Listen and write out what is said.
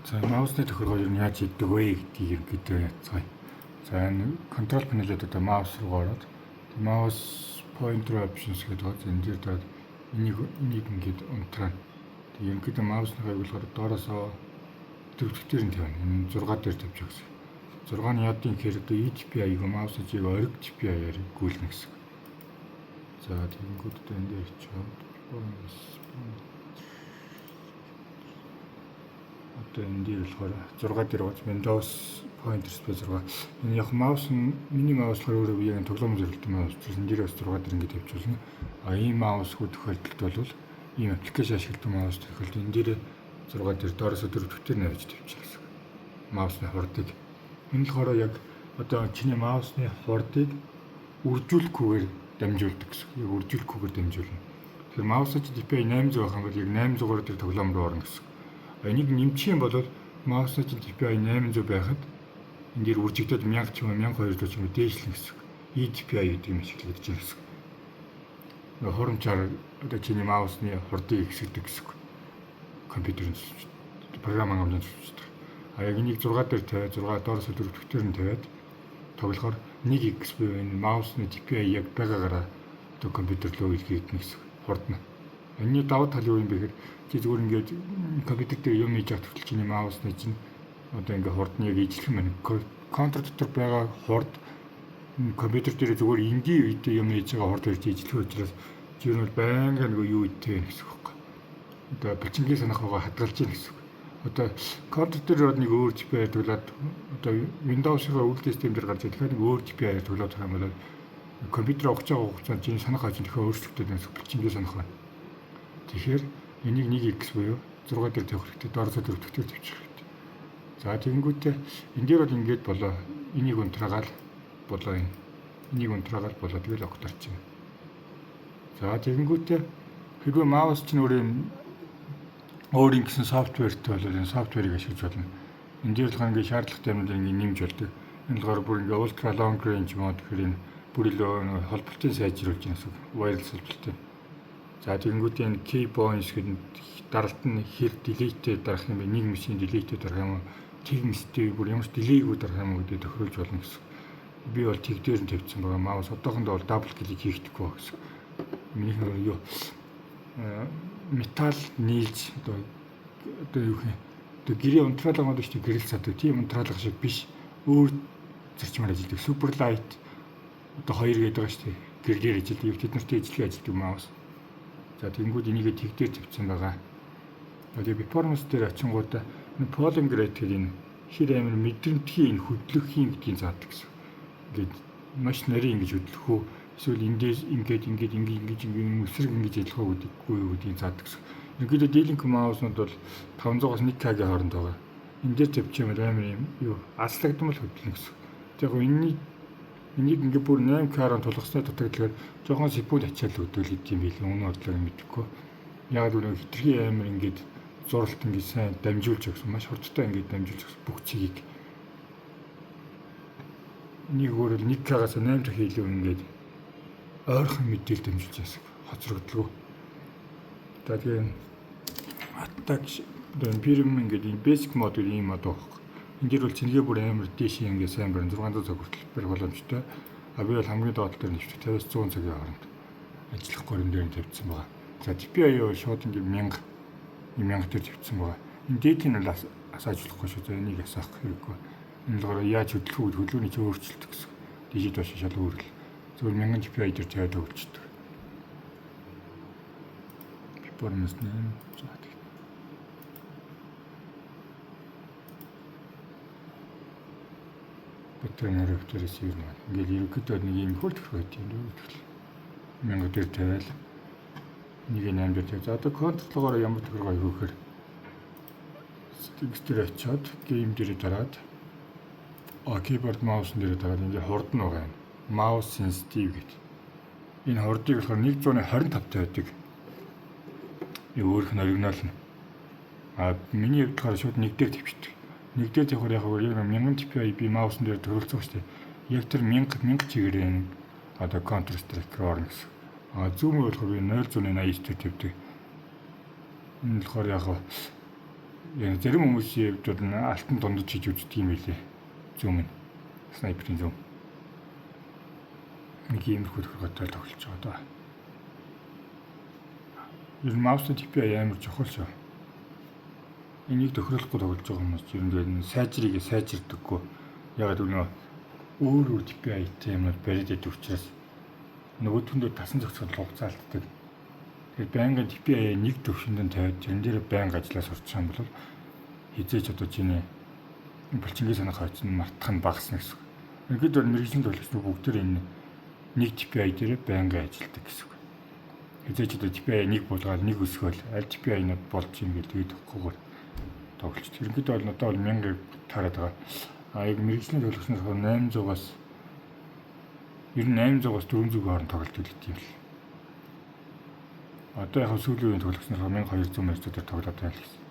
За, mouse ны тохиргоо ер нь яаж хийдэг вэ гэдгийг ерөнхийдөө яцгаая. За, энэ control panel-д одоо mouse руу ороод mouse pointer options гэдэг байгаа. Энэ дээр дараад энийг ингээд унтраана. Тэг ерөнхийдөө mouse ны аяг болохоор доороосоо дөрөвдөгтөр нь тавина. Энэ 6 дээр тавьчих гэсэн. 6 нь яадын гэхээр одоо eDPI-г mouse чийг ориг DPI-аар гүйлнэ гэсэн. За, тэгэнгүүт одоо энэ дээр очиод performance, одоо энэ дээр болохоор 6 дээр байгаа Windows pointer space 6. Энэ яг mouse нь, миний mouse болохоор өөрөө яг тоглоом зориулсан mouse учраас энэ дээр бас 6 дээр ингэж тавьчихна. А ийм mouse гүй тохиолдолд бол, ийм application ашигладаг mouse тохиолдолд энэ дээр 6 дээр доороосоо 4 дээр навж тавьчих гэсэн. Mouse ны хурдыг. Энэ болохоор яг одоо чиний mouse ны хурдыг үржүүлэхгүйгээр дамжуулдаг гэсэн. Яг үржүүлэхгүйгээр дамжуулна. Тэгэхээр mouse чи DPI 800 байх юм бол яг 800-аар тэр тоглоом руу орно гэсэн. Энийг нэмчих юм бол mouse чинь DPI 800 байхад энэ дээр үржигдээд 1000 ч юм уу, 1200 ч юм уу дээшлэн гэсэн. eDPI гэдэг юм ашиглагдаж байна гэсэн. Хурамчаар одоо чиний mouse ны хурдыг ихсгдэг гэсэн. Компьютерын програм хангамжийн тусламжтай. А яг энийг 6 дээр тавиад, 6 доороос 4 дээр нь тавиад тоглохоор 1x буюу энэ mouse ны DPI яг байгаагаараа одоо компьютер руу илгээгдэнэ гэсэн, хурдна. Энэний давуу тал юу юм бэ гэхээр чи зүгээр ингээд компьютер дээр юм хийж явах хүртэл чиний mouse ны чинь одоо ингээд хурдны яг ижлэх юм байна. Counter дотор байгаа хурд компьютер дээр зүгээр энгийн үед юм хийж байгаа хурд ирж ижлэх учраас чи ер нь бол байнга нөгөө юу идэх вэ гэсэн үг байхгүй. Одоо булчингийн санах байгаа хадгалж гин гэсэн үг. Одоо компьютер дээр нэг өөр DPI тоглоод, одоо Windows-ийн үйл систем дээр гарч ирэхэд нэг өөр DPI тоглоод байгаа юм бол компьютер ухаж байгаа хугацаанд чиний санах хаж тэгэхээр өөрчлөгдөд байна гэсэн, булчингийн санах байна. Тэгэхээр энийг 1x буюу 6 дээр тавих хэрэгтэй, доороосоо 4 дээр тавьчих хэрэгтэй. За, тэгэнгүүтээ энэ дээр бол ингээд болоо, энийг унтраагаал болоо, энэ. Энийг унтраагаал болоо, тэгэл OK дарчихна. За, тэгэнгүүтээ хэрвээ mouse чинь өөр юм өөр ингэсэн software тэй бол энэ software ыг ашиглаж болно. Энэ дээр болохоор ингээд шаардлагатай юмнууд ингээд нэмж болдог. Энэ болохоор бүр ингээд ultra long range mode гэхээр энэ бүр илүү холболтын сайжруулж байна гэсэн. Wireless холболтын. За, тэгэнгүүтээ энэ key points гэдэг даралт нь хэр delay тэй дарах юм бэ? Нэг мисийн delay тэй дарах юм уу? Тэг мистэй, бүр ямар ч delay гүй дарах юм уу гэдэг тохируулж болно гэсэн. Би бол тэг дээр нь тавьсан байгаа. Mouse одоохондоо бол double click хийхдэггүй гэсэн. Минийх нь юу металл нийлж одоо юу гэх юм, одоо гэрээ унтраалга мод шүү дээ, гэрэл цадаг. Тийм унтраалга шиг биш. Өөр зарчмаар ажилладаг. Super light одоо хоёр гэдэг байгаа шүү дээ. Гэрлээр ажилладаг. Тэд нартай ижилхэн ажилладаг mouse. За, тэгэнгүүт энийгээ тэг дээр тавьсан байгаа. Тэгээ performance дээр очингуудаа энэ polling rate гэдэг энэ хэр амар мэдрэмтгий энэ хөдлөх юм гэдгийг заадаг гэсэн. Ингээд маш нарийн ингэж хөдлөх үү, эсвэл эндээс ингээд ингээд ингээд ингэж ингээд өсрэг ингэж ажиллах уу гэдэггүй юу гэдгийг заадаг гэсэн. Ерөнхийдөө D-Link mouse-нууд бол 500-аас 1K-гийн хооронд байгаа. Энэ дээр тавьчих юм бол амар юм юу аслагдмал хөдлөнө гэсэн. Яг гоо энэний энийг ингээд бүр 8K-аар тулгасны дутагдлаар жоохон секунд ачаал өгдөг л гэдэг юм билээ. Үнэн бодлоор мэдэхгүй. Яг л хитрхи амар ингээд зуралт ингээд сайн дамжуулж өгсөн. Маш хурдтай ингээд дамжуулж өгсөн бүх цэгийг. Нэг өөрөөр 1K-гаас 8 дахин илүү ингээд ойрхон мэдээлэл дамжуулж яасан. Хоцрогдлоо. За, тэгээ attack одоо premium ингээд энэ basic mode гэдэг ийм mode байхгүй. Энэ дэр бол цэнгээ бүр амар дээш ингээд сайн барин 600 цаг хүртэл барих боломжтой. А би бол хамгийн доод дээр нэвчих 50-аас 100 цагийн хооронд ажиллах горим дээр тавьсан байгаа. За, DPI бол шууд ингээд 1000 1000 дээр тавьсан байгаа. Энэ дээдийн нь бол асааж болохгүй шүү. За, энийг асаах хэрэггүй. Энэ болохоор яаж хөдлөх үү, хөдөлгөөний чи өөрчлөлт гэсэн. Дижит доош шал өөр л. Зөвхөн 1000 DPI дээр тавиад өгчдөг. Performance 8. За, тэг. Батарей нарийн receiver маань. Ингээл ерөнхийдөө нэг ийм хөл тохиол юм дээ. 1000 дээр тавиал нэг 8 дээр тавь. За, одоо control оор ямар тохиргоо хийх вэ гэхээр settings дээр очиод game дээр дараад, keyboard mouse дээр дараад ингээ хурд нь байгаа юм. Mouse sensitive гэдэг. Энэ хурдыг болохоор 125 тавьдаг. Өөрөх нь оригинал нь. А миний хувьд болохоор шууд нэг дээр тавьчихдаг. Нэг дээр тавихаар яг яг 1000 DPI би mouse н дээр тохиролцох шүү дээ. Яг тэр 1000 1000 чигээр одоо Counter Strike руу орно гэсэн. А zoom болохоор би 0.89 дээр тавьдаг. Энэ болохоор яг Яг зарим хүмүүсийн хувьд бол алтан дундаж хийж үздэг юм билээ. Zoom нь. Снайперийн zoom. Нэг иймэрхүү тохиргоотой тоглож байгаа даа. Ер нь mouse DPI амар чухал шүү. Энийг тохируулахгүй тоглож байгаа хүмүүс ер нь тэгээд сайжрыг сайжирдаггүй. Ягаад гэвэл нөгөө өөр өөр DPI-тэй юмнууд бариад идэг учраас нөгөөтгөндөө тасан зохицоход хугацаа алддаг. Тэгэхээр байнгын DPI нэг төвшөнд нь тавиад, тэрэн дээр байнга ажиллаа сурчих юм бол хэзээ ч одоо чиний булчингийн санах хойц нь мартах нь багасна гэсэн үг. Ерөнхийдөө мэргэжлийн тоглогч нар бүгд энэ нэг DPI дээр байнгын ажилладаг гэсэн үг. Хэзээ ч одоо DPI нэг буулгаад, нэг өсгөөл аль DPI-нууд болж юм гээл тэгээд өгөхгүйгээр тоглолч. Ерөнхийдөө бол надад бол 1000-ыг таарад байгаа. А яг мэргэжлийн тоглогч нар 800-аас, ер нь 800-аас 400-ийн хооронд тоглолт гэдэг юм л. Одоо яг сүүлийн үеийн тоглогч нар 1200 мэрчүүдээр тоглоод байна л гэсэн.